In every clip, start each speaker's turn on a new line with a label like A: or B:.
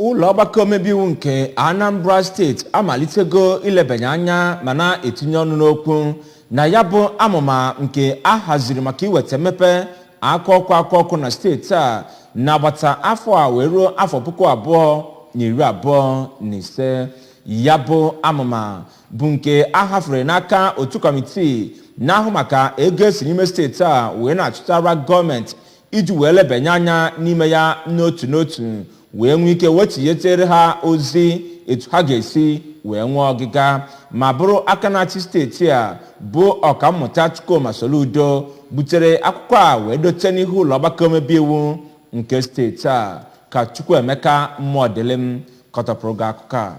A: Ụlọ ọgbakọ omebe iwu nke Anambra Steeti amalitego ilebanye anya ma na-etinye ọnụ n'okwu na ya bụ amụma nke a haziri maka iweta mmepe aka ọkụ aka ọkụ na steeti a n'agbata afọ a wee ruo afọ 2025. Ya bụ amụma bụ nke a hafere n'aka otu kọmitii na-ahụ maka ego esi n'ime steeti a wee na-achụtara gọọmenti iji wee lebanye anya n'ime ya n'otu n'otu, wee nwee ike wetinyetere ha ozi etu ha ga-esi wee nwee ọgịga, ma bụrụ aka na-achị steeti a bụ Ọkammụta Chukwuma Soludo butere akwụkwọ a wee dote n'ihu ụlọ ọgbakọ omebe iwu nke steeti a. Ka Chukwuemeka Mmụọdịlịm kọtọpụrụ gị akụkọ a.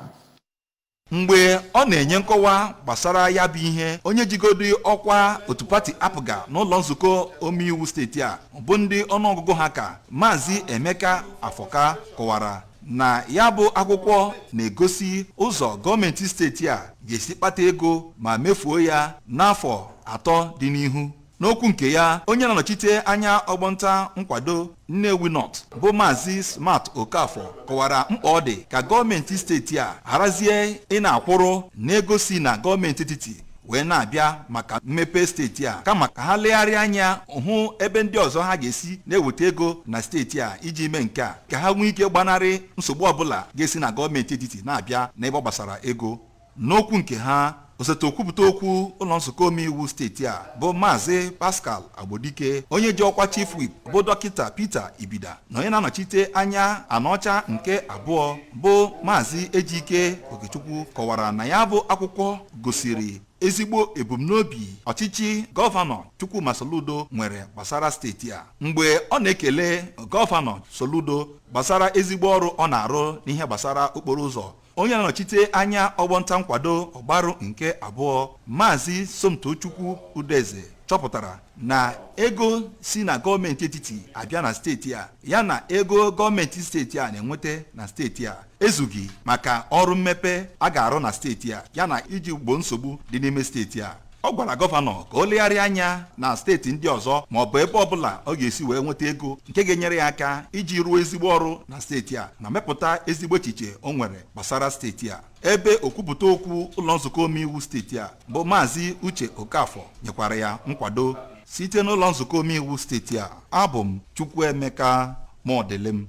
B: Mgbe ọ na-enye nkọwa gbasara ya bụ ihe, onye jigodi ọkwa otu pati APGA n'ụlọ nzukọ omeiwu steeti a, bụ ndị ọnụọgụgụ ha ka Maazị Emeka Afọka, kọwara na ya bụ akwụkwọ na-egosi ụzọ gọọmenti steeti a ga-esi kpata ego ma mefuo ya n'afọ 3 dị n'ihu. N'okwu nke ya, onye na-anọchite anya ọgbọnta nkwado Nnewi North, bụ Maazị Smart Okafọ, kọwara mkpa ọ dị ka gọọmenti steeti a gharazie ị na-akwụrụ n'ego si na gọọmenti etiti wee na-abịa maka mmepe steeti a, kama ka ha legharịa anya hụ ebe ndị ọzọ ha ga-esi na-eweta ego na steeti a iji mee nke a, ka ha nwee ike gbanarị nsogbu ọbụla ga-esi na gọọmenti etiti na-abịa n'ebe ọ gbasara ego. N'okwu nke ha, osote okwupụta okwu ụlọ nzukọ omeiwu steeti a, bụ Maazị Pascal Agbodike, onye ji ọkwa chief whip, bụ Dọkịta Peter Ibida, na onye na-anọchite anya Anọcha nke abụọ, bụ Maazị Ejike Okechukwu, kọwara na ya bụ akwụkwọ gosiri ezigbo ebumnobi ọchịchị Gọvanọ Chukwuma Soludo nwere gbasara steeti a. Mgbe ọ na-ekele Gọvanọ Soludo gbasara ezigbo ọrụ ọ na-arụ n'ihe gbasara okporo ụzọ, onye na-anọchite anya ọgbọnta nkwado Ọgbarụ nke abụọ, Maazị Somtochukwu Udeze, chọpụtara na ego si na gọọmenti etiti abịa na steeti a, ya na ego gọọmenti steeti a na-enweta na steeti a, ezughị maka ọrụ mmepe a ga-arụ na steeti a, ya na iji gboo nsogbu dị n'ime steeti a. Ọ gwara gọvanọ ka o legharịa anya na steeti ndị ọzọ ma ọ bụ ebe ọbụla ọ ga-esi wee nweta ego nke ga-enyere ya aka iji rụọ ezigbo ọrụ na steeti a ma mepụta ezigbo echiche o nwere gbasara steeti a. Ebe okwupụta okwu ụlọ nzukọ omeiwu steeti a, bụ Maazị Uche Okafọ, nyekwara ya nkwado. Site n'ụlọ nzukọ omeiwu steeti a, abụ m Chukwuemeka Mọdịlịm.